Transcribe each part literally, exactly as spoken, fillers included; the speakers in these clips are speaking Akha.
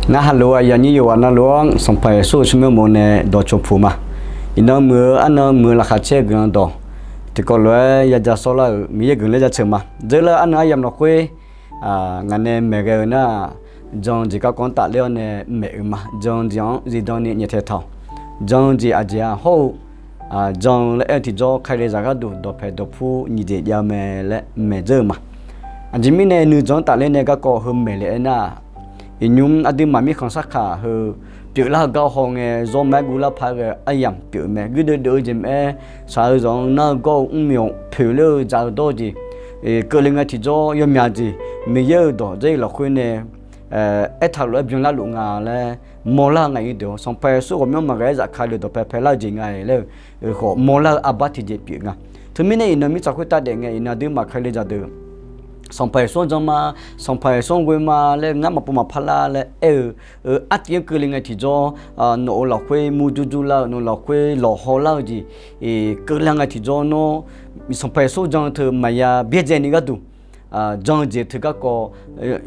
Ngar halof aqyuif aqnyir yawqghaq navluf-anr Sanqpaq Yeqsur-euq tsawrmyanr mawf-eu nae dawqcawq puq ma. Iqnan muiq-eu arnan muiq-eu laqkhaq caer-eu guiqlanq dawq tiqkawv lof-aer ya ja sawr lar-euq Miqyaer guiqlanq-aer jaceuq ma. Dzeurlar arnan aryamq lafkhoer ngaq nae maeqghae-eu nar, jan-eu jeq garkawv-anr tafler-awr nae maeq-euq ma. Jan-eu jeq-anr zifdan ni nyaeftaeq taq-awq. Jan-eu jeq aqjeq-aq hawr-eu jan-eu laer aer-eu tiqjawr, Kalizaq gharduq dawqpaeq dawqpur nyiq jeq jav-eu mae laer maeq dzeur-eu ma. Aqjeq mirnae nuijan-anr tafler nae garkawv heu maeq le aernar, iqnymr aqduimaf mirkhanq sarkaq heu pyeuflar-eu gar haw ngae, zawr ma-aer guvlar paq-aer ghae-eu aryamq pyeuf-eu mae. Guirdeuv deuv-eu jeq maqaer, shaq-eu zanq-anr nar-eu gawr-eu mrmyawf poeq ler-eu dzaq-eu dawr-eu jeq, keuvle ngae tiqjawr yawmyaq jeq, Miqyaer-euq dawq dzer-eu lafkhoer nae aertaq lof-aer byanlar luf nga laer mawrlar-eu ngaq-ir deuq-awr, Sanqpaq Yeqsur ghawqmyanr maqghae-aer zafkale-eu dawqpae paelar-eu jeq nga-aer laer-eu khawf mawrlar-eu arbar tiqjeq pyeuf nga. Teumirnae iqnan mirtsaq khoertav daef ngae, iqnan aqduimaf Kalizaq deuq Sanqpaq Yeqsur-anr jan ma, Sanqpaq Yeqsur-anr ghoe ma laer ngar maqpov maqpar lar laer aer-eu, artiv-anr keuvle ngae tiqjawr, nawq-euq lafkhoer murjur jur lar-eu, nawq-euq lafkhoer lawqhaw lar-eu jeq keuvle ngae tiqjawr nawr, Sanqpaq Yeqsur jan teu maqya byaerdzaeni gharduq jan-eu jeq teu garkawv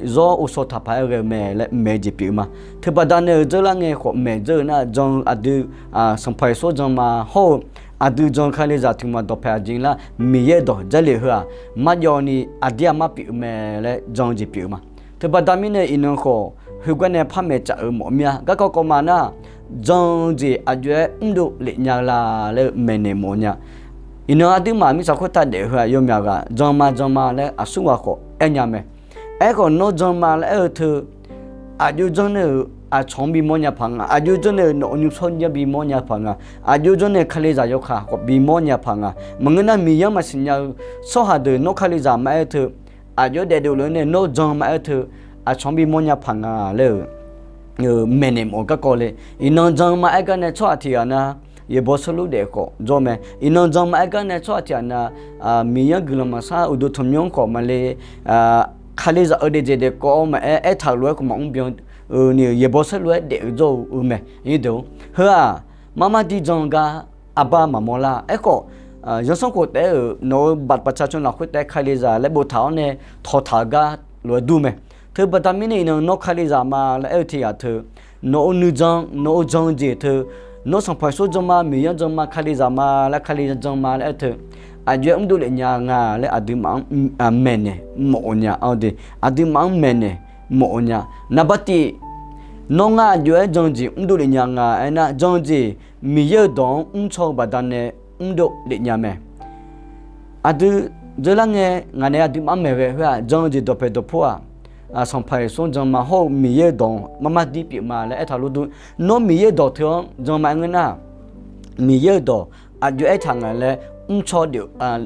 zawr ovshaw taqpaq-aer ghae-eu mae laer maeq-eu jeq pyeuf-eu ma. Teubaqda nae-euq dzeurlar ngae khawf maeq dzeur-eu nar, jan-eu aqdui Sanqpaq Yeqsur jan ma hawr-eu aqdui jan-eu Kalizaq tiq maq dawqpaeq aqjeq lar Miqyaer-euq dawq Jarlif heu-aq marjawv ni aqdir aqmar pyeuf-eu mae laer jan-eu jeq pyeuf-eu ma. Teubaqda mirnae iqnan khawf khoergar nae par maeq tsaf-euq mawf mir-a. Garkawv kawv ma nar, jan-eu jeq aqjox-aer mrdov lef nya-eu la laer-eu maeqnaeq mawf nya. Iqnan aqduimaf mirtsaq khoertav daef heu-aq yawmyaq ghaq jan ma jan ma laer aqsurghaq khawf aernya mae. Aerkhawf nawr jan ma laer aer-eu teu, aqjox janr nae-euq aqcawq-anr bimawr nya paq nga, aqjox janr nae-euq nawq-euq nymrshawr janr bimawr nya paq nga, aqjox janr nae-euq Kalizaq yawkaq khawf bimawr nya paq nga. Maqngeur nar Miqyaer-anr maqsiq nya-eu tsawrhaq deuq nawr Kalizaq maqaer teu, aqjox-aer daefdov lef-awr nae nawr jan maqaer teu, aqcawq-anr bimawr nya paq nga laer-eu maeqnaeq mawf-eu garkawv le. Iqnan jan ma aer gar nae tsawrhaq tiq ghaq nar, yaeqbawq seurluf daef khawf jawr mae. Iqnan jan ma aer gar nae tsawrhaq tiq ghaq nar, Miqyaer-anr guiqlanq maqsar uqduq tanqmyanr khawf maqle, Kalizaq-eu daefjeq daefkawv maqaer, aertaq-euq lof-aer khawf maqmr byan-eu ni-euq yaeqbawq seurluf-aer daef-eu jawr-eu mae. Heu-aq, marmar dir jan-eu gar arbar maqmawr lar. Aerkhawf, zanrsanrkhof taef-aer-euq nawq-euq baqpaqca can lafkhoer taef-aer Kalizaq laer boftaq-awr nae tawqtaq-eu gar lof-aer dur mae. Teubaqda mirnae iqnan nawr Kalizaq ma laer aer-eu tiq ghaq teu, nawq-euq nuijan, nawq-euq jan-eu jeq teu, nawr Sanqpaq Yeqsur jan ma, Miqyaer-anr jan ma, Kalizaq ma laer, Kalizaq jan ma laer aer-eu teu, aqjox-aer mrdov lef nya nga laer aqduimaf-anr maeqnaeq mawf-eu nya. Aqduimaf-anr maeqnaeq mawf-eu nya. Naqba tif, nawr ngar aqjox-aer jan-eu jeq mrdov lef nya nga aernar, jan-eu jeq Miqyaer-euq dawq-anr mrcaw-eu baqdanae mrdov lef nya mae. Aqdui dzeurlar ngae, ngaq nae aqduimaf-anr maeqghae khoer-aq, jan-eu jeq dawqpaeq dawqpur-aq, Sanqpaq Yeqsur-anr jan ma hawr-eu Miqyaer-euq dawq-anr marmar dir pyeuf ma laer aertaq lof dur. Nawr Miqyaer-euq dawq teu-anr jan ma aer ngeur nar, Miqyaer-euq dawq aqjox aertaq nga laer mrcaw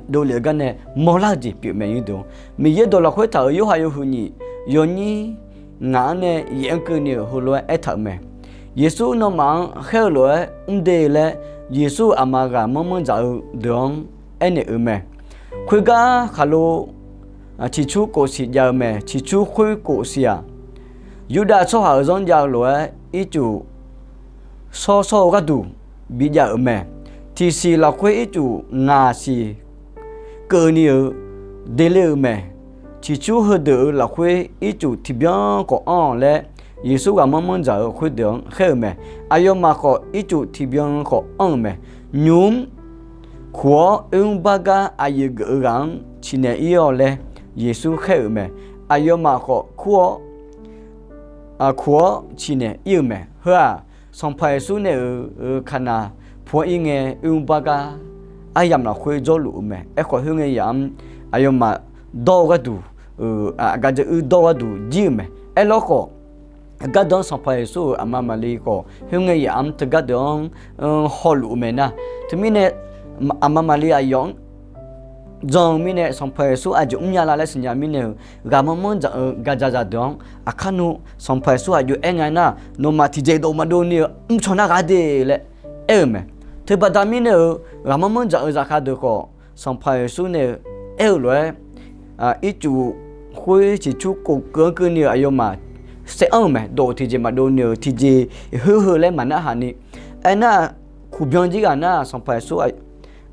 dovlef-eu gar nae mawrlar-eu jeq pyeuf mae. Miqyaer dawq lafkhoer taq-euq Yorhaq yawhuiq nyiq yawnyir ngaq-anr nae yaef-anr keuvni-euq heulof-aer aertaq-euq mae. Yeqsur nawmaf-anr khaer-eu lof-aer mr de laer, Yeqsur-euq aqma ghaq manrmanr dzaq-eu deuq-anr aernaeq-euq mae. Khoergar khaqlo ciqcur kof siq jav-eu mae. Ciqcur khoer kof siq-aq, Yurdav tsawrhaq-euq zanr jav-eu lof-aer ircuf shawr shawr-eu gharduq bijav-euq mae. Tiqsiq lafkhoer ircuf ngaq siq keuvni-eu deler-eu mae. Ciqcur heudeuq-euq lafkhoer ircuf tiqbyan khawf anr-awq laer, Yeqsur ghaq manrmanr dzaq-eu khoerdeuq-anr khaer-euq mae. Aqyawfmaf khawf ircuf tiqbyan khawf anr-euq mae. Nymq-mr kuq-awr oermr bar gar aqyuif geuf-eu ghaq-anr ciqnaeq ir-awq laer Yeqsur khaer-euq mae. Aqyawfmaf khawf kur-awr kuq-awr ciqnaeq ir-euq mae. Heu-aq, Sanqpaq Yeqsur nae-euq kaqnaq pu-anr ir ngae, oermr bar gar aryamq lafkhoer jawrluf-eu mae. Aerkhawf, khoerngae yaf-anr aqyawfmaf dawr-eu gharduq, aqgaf dzaeq uir dawr-eu gharduq jir-euq mae. Aerlawr khawf, gardanr Sanqpaq Yeqsur-euq aqma Maqli khawf, khoerngae yaf-anr teugar deuq-anr hawluf-eu mae nar. Teumirnae, aqma Maqli aqyawf-anr jan-eu mirnae, Sanqpaq Yeqsur aqjeq mrnya la laer siqnya mirnae-euq, ghaq manrmanr dzaq-eu gaqdzaq zaqdeuq-anr, aqkar nmr Sanqpaq Yeqsur aqjox aer nga nar, nawmaf tiqjeq dov maqdov ni-eu mrcaw nar ghaq de laer aer-euq mae. Teubaqda mirnae-euq, ghaq manrmanr dzaq-eu zaqkhav deuq khawf, Sanqpaq Yeqsur nae-eu aer-eu lof-aer, ircuf khoer ciqcur kof keuv-anr keuvni-euq aqyawfmaf saev anr-euq mae. Dov-euq tiqjeq maqdov ni-euq tiqjeq khoer heu laer maqnarhaq ni. Aernar, kuqbyan jir ghaq nar, Sanqpaq Yeqsur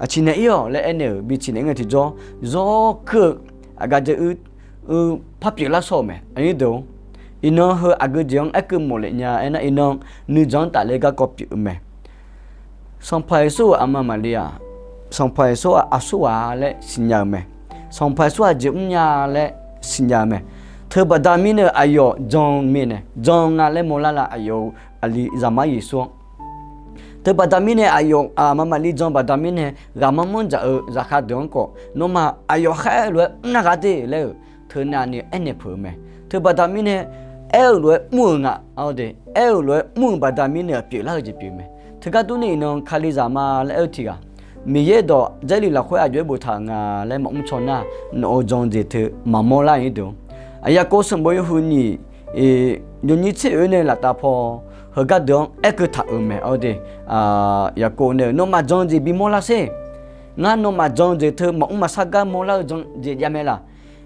aqciqnaeq ir-awq laer aernaeq-euq bi ciqnaeq ngae tiqjawr, zawr kur-eu aqgaf dzaeq uir par pyeuflar shawr-euq mae. Aqnyir deuq-or, Iqnan heu aqgeu jeq-anr aerkeuv mawf lef nya aernar, iqnan nuijan-anr tafler garkawv pyeuf-eu mae. Sanqpaq Yeqsur-euq aqma Maqli-aq, Sanqpaq Yeqsur-aq aqsurghaq laer siqnya-eu mae. Sanqpaq Yeqsur aqjeq mrnya laer siqnya-eu mae. Teubaqda mirnae aqyawf jan-eu mirnae, jan nga laer mawrlar la, aqyawf-euq aqli Zaqmar Yeqsur-anr. Teubaqda mirnae aqyawf aqma Maqli jan baqda mirnae, ghaqmanr manr dzaq-eu zaqkhav deuq-anr khawf, nawmaf aqyawf khaer lof-aer mrnar ghaq de laer-euq teunav ni aernaeq peuq-eu mae. Teubaqda mirnae, aer-euq lof-aer mr-euq nga, aer-euq lof-aer mr-euq baqda mirnae pyeuflar-eu jeq pyeuf mae. Teugar durni iqnan Kalizaq ma laer aer-eu tiq ghaq, Miqyaer dawq Jarlif lafkhoer aqjox-aer boftaq-euq nga laer maqmr caw nar, nawq-euq jan-eu jeq teu maqmawr lar-ir deuq. Yaqkov sanqbof yawhuiq nyiq, yawnyir tser oeq nae laftav paw, heugar deuq-anr aerkeuv taq-euq mae. Aer-eu de, Yaqkov nae-euq nawmaf jan-eu jeq bimawr lar sher. Ngar nawmaf jan-eu jeq teu maqmr maqsar gar mawrlar-eu jan jeq javmae laq.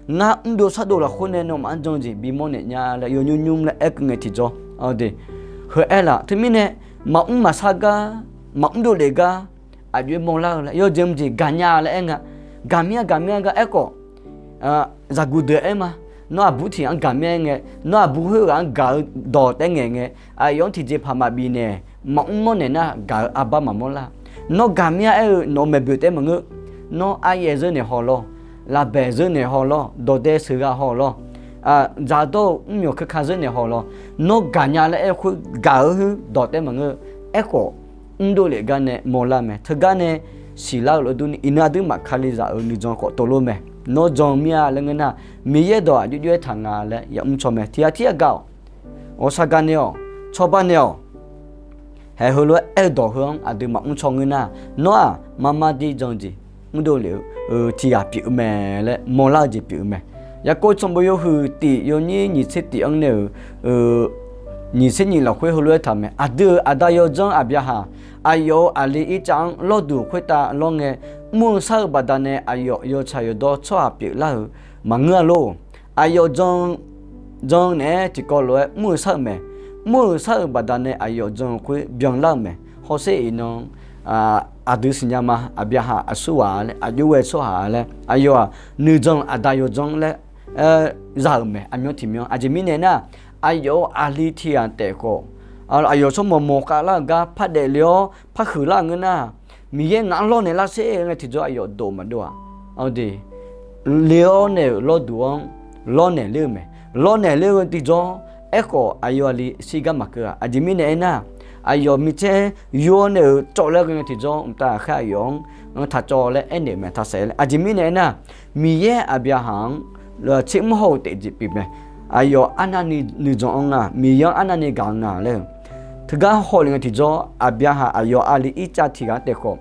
Ngar mrdov shardov lafkhoer nae nawmaf-anr jan-eu jeq bimawr naeq nya laer yawnymr nymr laer aerkeuv ngae tiqjawr, aer-eu de, heu aer laf. Teumirnae, maqmr maqsar gar, maqmr dovlef gar aqjox-aer mawrlar-eu laer yawjeq mqjeq gaqnya laer aer nga. Gaqmir-a gaqmir-a gar aerkhawf, zaqguq deuq aer ma. Nawr aqbur tiq ghaq-anr gaqmir-aer ngae, nawr aqbur khoerghaq-anr gaq-eu dawq taef ngaeq ngae, aqyawf-anr tiqjeqpaq maqbif naeq, maqmr mawr naeq nar gaq-eu arbar maqmawr lar. Nawr gaqmir-a aer-eu nawq-euq maeqboeq taef maqngeur. Nawr aryaev zeur naeq haw lawr, lafbaeq zeur naeq haw lawr, dawqdae sheuqgha haw lawr, dzaqdawr-eu mrmyawq keuka zeur naeq haw lawr, nawr gaqnya laer aer-eu khoer gaq-eu khoer dawq taef maqngeur. Aerkhawf, mrdov lef gar nae mawrlar mae. Teugar nae siqlar-eu lof-aer durni, iqnan aqduimaf Kalizaq-euq nuijan khawf tov lor mae. Nawr jan mir-a laer ngeur nar, Miqyaer dawq aqjox jox-aer taq nga laer yamr caw mae. Tiq ghaq tir yagaq-awq. Ghawqshaq gaq naeq-awq. Cawba naeq-awq. Haeq heulof-aer aer-eu dawq heu-anr aqduimaf mr caw ngeur nar, nawr-aq marmar dir jan-eu jeq mrdov lef-eu tiq ghaq pyeuf-eu mae laer mawrlar-eu jeq pyeuf-eu mae. Yaqkov sanqbof yawhuiq tif yawnyir nyiq tser tif-anr nae-euq nyiq tser nyiq lafkhoer heulof-aer taq mae. Aqdui-euq aqda yawdzanr Aqbyaqhaq, aqyawf-euq aqli Irtsav-anr lawrduq khoertav lawr ngae, mr-eu shar-eu baqdanae aqyawf yawtsaq yawdawr tsawrhaq pyeuflar-euq maqngeur-a lor. Aqyawf jan-eu naeq-aer tiqkawv lof-aer mr-eu shar-euq mae. Mr-euq shar-euq baqdanae aqyawf jan-eu khoer byanlar-euq mae. Hawsher iqnan aqdui siqnya ma, Aqbyaqhaq aqsurghaq laer, aqjox ghae tsawrhaq laer, aqyawf-aq nuijan aqda yawdzanr laer za-euq mae. Aqmyan tiqmyan aqjeq mirnae nar, aqyawf-euq aqli tiq ghaq taef khawf, aqyawf tsawrmawq mawq khavlar-euq gar par daefle-awr par huiqlar-euq ngeur nar, Miqyaer ngaq-anr lawrnaeq lar sher ngae tiqjawr aqyawf dov maqdov-aq. Aqde, le-awr nae-euq lawrduq-anr lawrnaeq ler-eu mae. Lawrnaeq ler-eu tiqjawr, aerkhawf aqyawf aqli shirgar maqkeuv-aq. Aqjeq mirnae aernar, aqyawf micaer yur-awr nae-euq cawv laer ghae ngae tiqjawr, mqtav ghaqkhaer aqyawf-anr taq cawv laer aernaeq-euq mae, taq saef laer. Aqjeq mirnae aernar, Miqyaer Aqbyaqhaq-anr tser mr haw-eu taef jeq pyeuf mae. Aqyawf arnavni nuijan-anr nga, Miqyaer-anr arnavni gaq-eu nga laer-eu. Teugar hawlef ngae tiqjawr, Aqbyaqhaq aqyawf aqli Irtsav tiq ghaq taef khawf,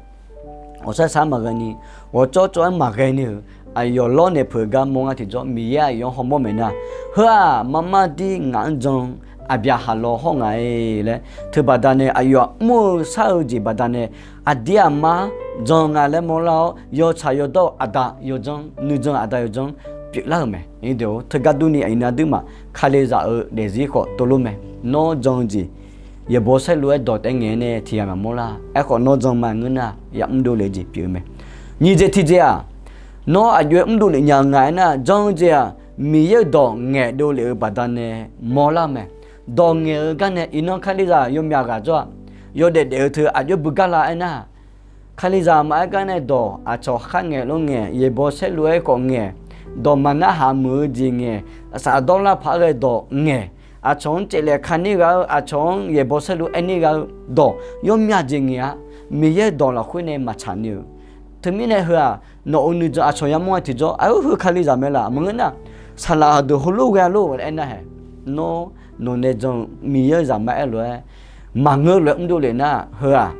ghawqshar shar-aer maqghae ni, ghawqcawv cawv-aer maqghae ni-euq, aqyawf lawrnaeq peuq-eu gar mawr nga tiqjawr, Miqyaer aqyawf-anr hawmawr maeq nar, heu-aq marmar dir ngaq-anr jan-eu Aqbyaqhaq law hawr nga-e laer, teubaqda nae aqyawf-aq mr-eu shar-eu jeq baqdanae aqdir aqmar jan nga laer mawrlar-awr, yawtsaq yawdawr-eu aqda yawdzanr, nuijan aqda yawdzanr pyeuflar-euq mae. Teugar durni aqyuif aqduimaf Kalizaq-euq daefzir khawf tov lor mae. Nawr jan-eu jeq yaeqbawq saerlu-aer dawq taef ngaeq nae tiq ghaq maqmawr lar. Aerkhawf nawr jan ma ngeur nar, yamr dovle-eu jeq pyeuf-eu mae. Nyiq jeq tiq jeq-aq, nawr aqjox-aer mrdov lef nya-eu nga aernar, jan-eu jeq-aq, Miqyaer-euq dawq ngaeqdov lef-eu baqdanae mawrlar-eu mae. Dawq ngaeq-eu gar nae iqnan Kalizaq yawmyaq ghaq jawr-aq, yawdaef daef-eu teu aqjox-aer beugar la aernar, Kalizaq maqaer gar nae dawq aqcawq khar ngaeq lor ngaeq, yaeqbawq saerlu-aer khawf ngaeq, dawq maqnarhaq muiq-eu jeq ngaeq, safdawr lar paq-aer ghae dawq ngaeq, aqcawq-anr caevlaeq ka nir ghaq-eu, aqcawq-anr yaeqbawq saerlu aer nir ghaq-eu dawq yawmyaq jeq ngaeq-a. Miqyaer dawq lafkhoer nae maqtsaq ni-euq. Teumirnae heu-aq, nawq-euq nuijan aqcawq yamawr-aer tiqjawr, aqyawf heu Kalizaq mae laf maqngeur nar, saqlaq haqdeuq heulof ghae-a lor laer aernar hae. Nawr nawqnae jan-eu Miqyaer-euq zaqmar aer lof-aer maqngeur lof-aer mrdov lef nar, heu-aq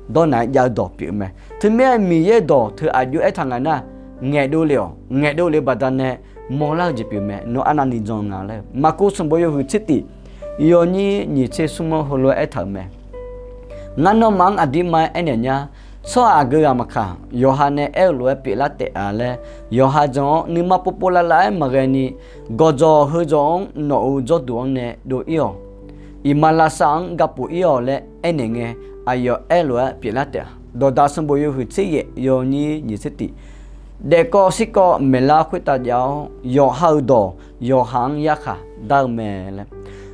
dawrnaq-aer jav-eu dawq pyeuf mae. Teumirnae Miqyaer dawq teu aqjox aertaq ngaq nar, ngaeqdov lef-awq. Ngaeqdov lef-eu baqdanae mawrlar-eu jeq pyeuf mae. Nawr arnavni jan nga laer-eu Maqkuv sanqbof yawhuiq tser tif, yawnyir nyiq tser smr-anr heulof-aer aertaq-euq mae. Ngar nawmaf-anr aqdirma-aer aernaeq nya, tsawrhaq aqgeu ghaq maqkaq, yawqha nae aer-eu lof-aer pyeuflar taef-a laer, yawqha jan-awr nuima povpov lavlav-aer maqghae ni, gawqjawq heujawq-anr nawq-euq jawrduq-anr nae dov-ir-awq. Iqmalavshav-anr gapuf-ir-awq laer aernaeq ngae, aqyawf aer lof-aer pyeuflar taef-a. Dawqdaq sanqbof yawhuiq tser yaef yawnyir nyiq tser tif, daefkawv shirkawv maeqlar khoertav jav-awr, yawqha-euq dawq yawqha-anr yarkhaq dar-eu mae laer.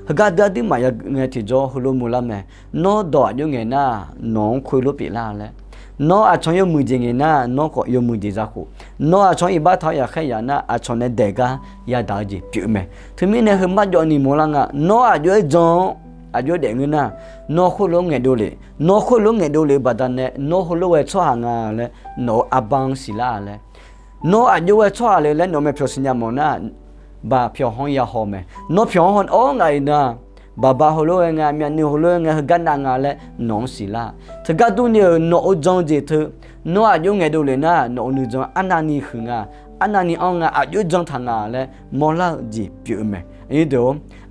Heugar dui-ar duimaf ya ngae tiqjawr heulof muiqlar mae. Nawr dawq aqjox ngaeq nar, nawq-anr khoerlof pyeuflar laer. Nawr aqcawq yawmuiq jeq ngaeq nar, nawr khawf yawmuiq jeq zakhof. Nawr aqcawq-anr iqbax taq-awr yaqkhaer yaf nar, aqcawq nae daeq gar yadaq-eu jeq pyeuf-eu mae. Teumirnae heu marjawv ni mawrlar nga. Nawr aqjox-aer jan-awr aqjox-aer daef ngeur nar, nawr khoerlof-anr ngaeqdov lef. Nawr khoerlof-anr ngaeqdov lef-eu baqdanae nawr heulof ghae tsawrhaq nga laer nawq-euq arbar-anr siqlar laer. Nawr aqjox ghae tsawrhaq le laer nawq mae pyawq siqnya mawf nar, baq pyawq-anr yahaw mae. Nawr pyawq-anr haw awr ngaq iqnan, baqba heulof ghae nga, myavnuiv heulof ghae nga, heugar nav nga laer nawq-anr siqlar. Teugar durni-euq nawq-euq jan-eu jeq teu, nawr aqjox ngaeqdov lef nar, nawq-euq nuijan arnavni huiq nga. Arnavni anr nga, aqjox-aer jan taq nga laer mawrlar-eu jeq pyeuf-eu mae.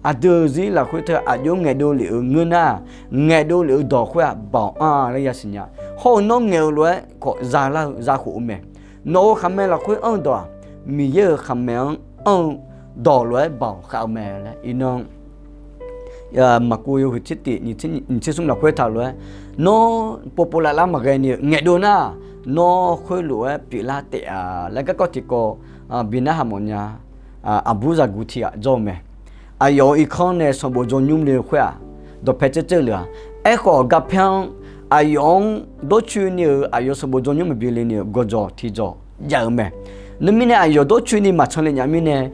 Aqdui-euq zir lafkhoer teu aqjox ngaeqdov lef-eu ngeur nar, ngaeqdov lef-eu dawq khoer-aq baoq anr-a laer yasiqnya. Hawr-eu nawr ngaeq-eu lof-aer khawf zalar-eu zakhof-eu mae. Nawq-euq khaqmae lafkhoer anr-eu dawq-aq, Miqyaer-euq khaqmae-anr anr-eu dawq lof-aer baoq khav-eu mae laer iqnan Maqkuv yawhuiq tser tiq nyiq tser smr lafkhoer taq lof-aer, nawr povpov lavlar maqghae ni-eu ngaeqdov nar, nawr khoerlof-aer pyeuflar taef-a laer garkawv tiqkawv bi narhaq mawfnya. Aqbur zaqguq tiq ghaq jawr-eu mae. Aqyawf-euq irkanr nae sanqbof jawr nymr le-eu khoer-aq, dawqpae tsertser le-a. Aerkhawf garpaer-anr aqyawf-anr dawrcoeni-euq aqyawf sanqbof jawr nymr maqbi le ni-euq gawqjawq tiqjawq jav-eu mae. Teumirnae aqyawf dawrcoeni maqcan le nya mirnae,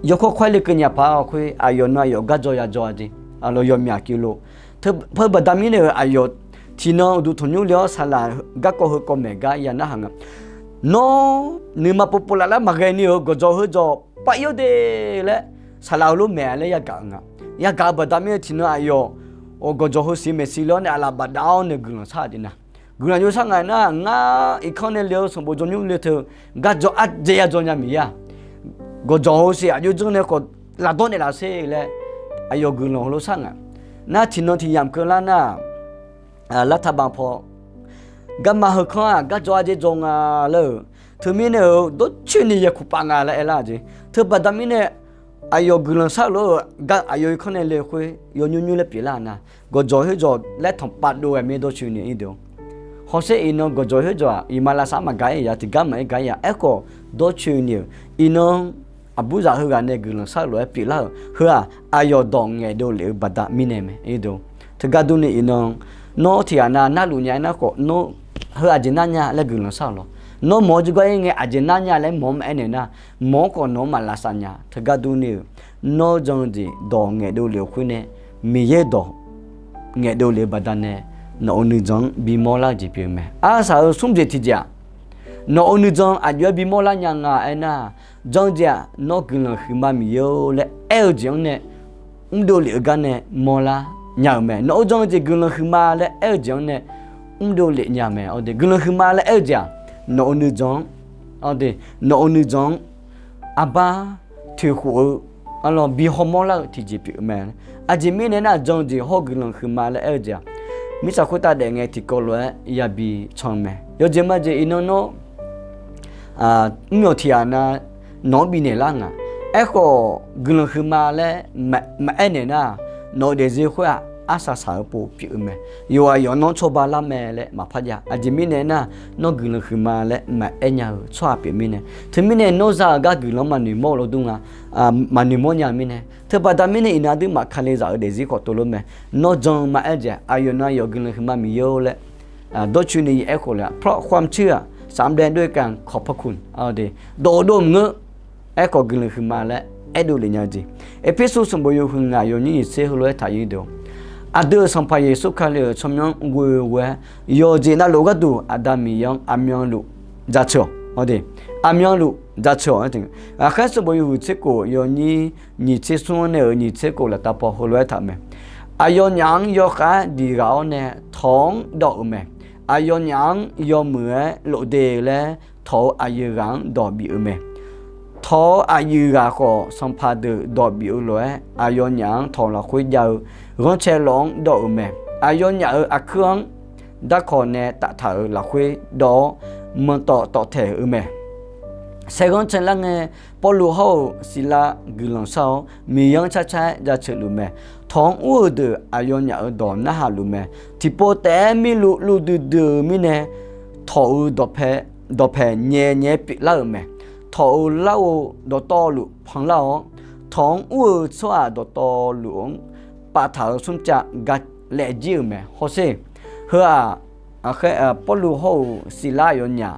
yawkawr kawr-aer le keuv nya paq-a khoer aqyawf nan aqyawf garjawr yajawr-a jeq. Aqlawq yawmyaq keuv lof. Teu baqda mirnae-euq aqyawf tiqnan uqduq tanqnymr le-awr saqlaq garkawv heukawv maeq gar ya narhaq nga. Nawr nuima povpov lavlar maqghae ni-euq gawqjawq heujawq par ir-awr de laer saqlaq heulof maeq-a laer yagaq-eu nga. Yagaq-eu baqda mirnae tiqnan aqyawf gawqjawq heu siq maeqshi le-awr nae aqlaf bafdav-awr nae guiqlanq shar-aq de nar, guiqlanq jov shar nga nar, ngar irkanr nae le-eu sanqbof jawr nymr le teu garjawr ardzae yajawr nya Miqyaer-aq, gawqjawq heu siq aqjox janr nae khawf lafdawr naeqlaf sher laer aqyawf guiqlanq heulof shar nga. Nar tiqnan tiq yamq keuvlar nar, lavtaq banq paw garma heukanr-aq garjawr ardzae jawr nga laer-euq teumirnae-euq dawrcoeni yaeqkuq pav nga laer aerlar-aq jeq. Teubaqda mirnae aqyawf guiqlanq shar-eu lof-eu gar aqyawf irkanr nae le khoer yawnymr nymr laer pyeuflar-aq nar, gawqjawq khoerjawq laer tanqpav dov ghae mir dawrcoeni ir deuq. Hawsher iqnan gawqjawq khoerjawq-aq iqmalavshav maqgaq-ir ya tiqgar maqaer gaq-ir ya. Aerkhawf dawrcoeni-euq iqnan aqburzaq heughaq nae guiqlanq shar-eu lof-aer pyeuflar-euq heu-aq aqyawf dawq ngaeqdov lef-eu baqda mirnae mae. Teugar durni iqnan nawr tiqghaq nav narluf nya-aer nar khawf nawr heu aqjeq nar nya laer guiqlanq shar-awq lawr. Nawr mawq-eu jawrgar ir ngae aqjeq nar nya laer mawq-anr maqaer naeq nar, mawq-anr khawf nawq-anr maqlavsav nya. Teugar durni-euq nawr jan-eu jeq dawq ngaeqdov lef-eu khoer nae Miqyaer dawq ngaeqdov lef-eu baqda nae nawq-euq nuijan-anr bimawr lar-eu jeq pyeuf-eu mae. Arsaq-euq smr jeq tiqjeq-aq, nawq-euq nuijan aqjox-aer bimawr lar nya nga aernar, jan-eu jeq-aq nawr guiqlanq huiqma Miqyaer-or laer aer-eu jeq-anr nae mrdov lef-eu gar nae mawrlar nya-euq mae. Nawq-euq jan-eu jeq guiqlanq huiqma laer aer-eu jeq-anr nae mrdov lef nya mae. Guiqlanq huiqma laer aer-eu jeq-aq, nawq-euq nuijan-anr, nawq-euq nuijan-anr arbar toeqkhof-eu arlawr bi hawmawr lar-eu tiqjeq pyeuf-eu mae. Aqjeq mirnae nar, jan-eu jeq hawr-eu guiqlanq huiqma laer aer-eu jeq-aq, mirtsaq khoertav daef ngae tiqkawv lof-aer yabi can-eu mae. Yawjeq majeq iqnan nawr mr myawq tiqghaq nav nawq-anr bifnaeq lar nga. Aerkhawf guiqlanq huiqma laer maqaer naeq nar, nawq-eu daefzir khoer-aq arsaq saq-eu pov pyeuf-eu mae. Yawqghaq yawf nawr cawba lar mae laer maqpar jav. Aqjeq mirnae nar, nawr guiqlanq huiqma laer maqaer nya-eu tsawrhaq pyeuf mirnae. Teumirnae nawr za-euq gar guiqlanq maqnoeq mawr-eu lawr dur nga, maqnoeq mawr nya-eu mirnae. Teubaqda mirnae iqnan aqduimaf kalizaq-eu daefzir khawf tov lor mae. Nawr jan-eu maqaer jeq aqyawf nan yawf guiqlanq huiqma Miqyaer-or laer dawrcoeni aerkhof le-aq, เพราะความเชื่อสำแดงด้วยการขอบพระคุณ dawq-eu dov maqngeur. Aerkhawf guiqlanq huiqma laer aerdov lef nya-eu jeq. Erpersu sanqbof yawhuiq ngaq yawnyir nyiq tser heulof-aer taq ir deuq, aqdui-euq Sanqpaq Yeqsur Kali-euq tsawrmyanr ghoe ghoe-aer yawqjeq navluf gharduq Aqda Miqyaer-anr aqmyanluf jaceuq-awq. Aqmyanluf jaceuq-awq. Ghaqkhaer sanqbof yawhuiq tser kof yawnyir nyiq tser smr-anr nae-euq nyiq tser kof laftav paw heulof-aer taq-eu mae. Aqyawfnyaf-anr yawkhav-aer diq ghaq-awr nae tawq-anr dawv-euq mae. Aqyawfnyaf-anr yawmuiq-aer lofde laer tawq-eu aqyuif ghaq-anr dawq bif-eu mae. Tawq-eu aqyuif ghaq khawf, sanqpaq deuq dawq bif-eu lof-aer aqyawfnyaf-anr tawq lafkhoer jav-eu ghanrcae lawf-anr dawv-euq mae. Aqyawfnyaf-euq aqkuir-anr darkawq nae taf taq-euq lafkhoer dawv-awr, manqtawf tawf taeq-eu mae. Saerghanr caelar ngae, Pawrluv hawr-eu Siqlav guiqlanq shar-awr, Miqyaer-anr carcar-aer jaceuq luf mae. Tawq-anr ur-euq deuq aqyawfnyaf-euq dawq narhaq luf mae. Tiqpov taef-aer mirluf luvdui dui-eu mirnae, tawq-eu dawqpae nyae nyae-aer pyeuflar-euq mae. Tawq-eu larghov dawqtawvluf panlar-awr, tawq-anr ur-eu tsawrhaq dawqtawvluf-anr paftaq-euq smrcav ga laef jir-euq mae. Hawsher, heu-aq, aqkhaer Pawrluv hawr-eu Siqlar aqyawfnyaf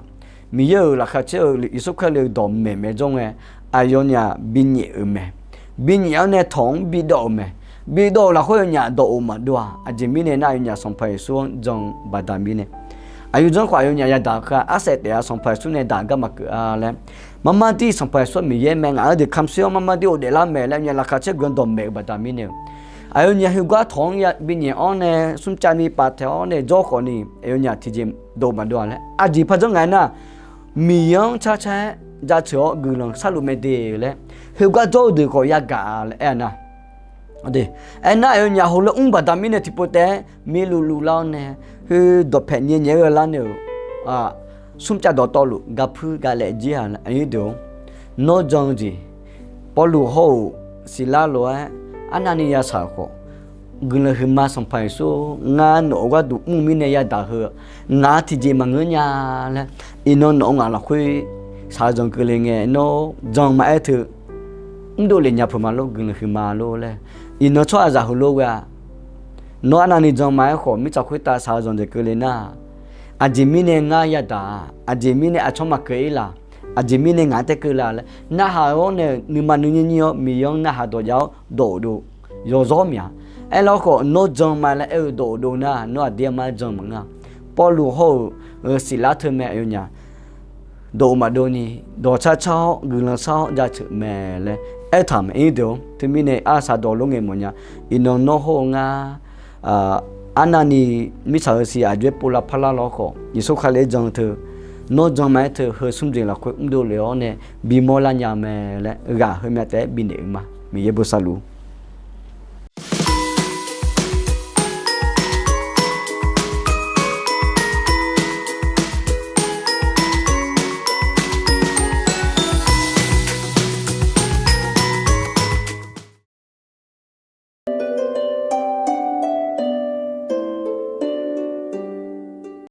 Miqyaer-euq laqkhaq caer-eu Yeqsur Kali-eu dawqmaeq maeq jawr ngae, aqyawfnyaf binyaef-euq mae. Binyaef-awr nae tawq-anr bidawv-euq mae. Bidawv-euq lafkhoer aqyawfnyaf dawq of maqdov-aq, aqjeq mirnae nar aqyawfnyaf Sanqpaq Yeqsur-anr jan-eu baqda mirnae, aqyuif janr khawf aqyawfnyaf yadaq-eu kar arsaq taef-a, Sanqpaq Yeqsur nae daq gar maqkeuv-a laer, marmar dir Sanqpaq Yeqsur-aq Miqyaer mae, ngaq-euq deuq kamq shir-awr marmar dir of daeflar mae laer aqyawfnyaf laqkhaq caer guiqlanq dawqmaeq-eu baqda mirnae-eu, aqyawfnyaf heugar tawq-anr ya binyaef-awr nae smrcav ni paftaeq-awr nae jawr khawf ni, aqyawfnyaf tiqjeq dawq of maqdov-a laer aqjeq par janr ngaq-aer nar, Miqyaer-anr carcar-aer jaceuq-awr guiqlanq sharluf mae de laer, heugar jawr-eu deuq khawf yagaq-a laer aer-a nar, aernar aqyawfnyaf heulof mr baqda mirnae tiqpov taef-aer mirluf luflar-awr nae, heu dawqpaeq nyae nyae-eu lar nae-euq smrcav dawqtawvluf ga puir ga laef jir-a laer, aqyuif deuq-or, nawr jan-eu jeq, Pawrluv hawr-euq Siqlar lof-aer arnavni yashaq-euq khawf, guiqlanq huiqma Sanqpaq Yeqsur, ngar nawq-euq gharduq mr-eu mirnae yadaq heu, ngaq-anr tiqjeq maqngeur nya laer, iqnan nawq-eu ngaq lafkhoer shaqzanq keuvle ngae nawr jan ma-aer teu mrdov lef nya peuq ma lor, guiqlanq huiqma lor laer, iqnan tsawrhaqzaq heulof ghae-a, nawr arnavni jan ma-aer khawf mirtsaq khoertav shaqzanq dzaeq keuvle nar, aqjeq mirnae ngar yadaq-a, aqjeq mirnae aqcawq maqkeuv-ir la, aqjeq mirnae ngaq-anr taer keuv la laer narhaq-awr nae-euq nuima nuinyir nyir-awr Miqyaer-anr narhaq dawq jav-awr dawq of dov yawzawr mya. Aerlar khawf nawr jan ma laer aer-eu dawq of dov nar nawr aqdir armar jan maqngeur-a. Pawrluv hawr-euq Siqlar teumae aqyawfnyaf dawq of maqdov ni, dawq car car-awr guiqlanq shar-awr jaceuq mae laer aertaq mae. Irdeuq-or, teumirnae arsaq dawq lof ngae mawfnya, iqnan nawr hawr-eu ngar arnavni mirtsaq-euq siq aqjox-aer pov lavpar lar lawr khawf, Yeqsur Kali-aer jan-eu teu, nawr jan ma-aer teu heu smr jeq lafkhoer mrdov lef-awr nae bimawr lar nya mae laer ghaq heumya taef-aer bifnaeq-euq ma. Miqyaer bosav luf-ur.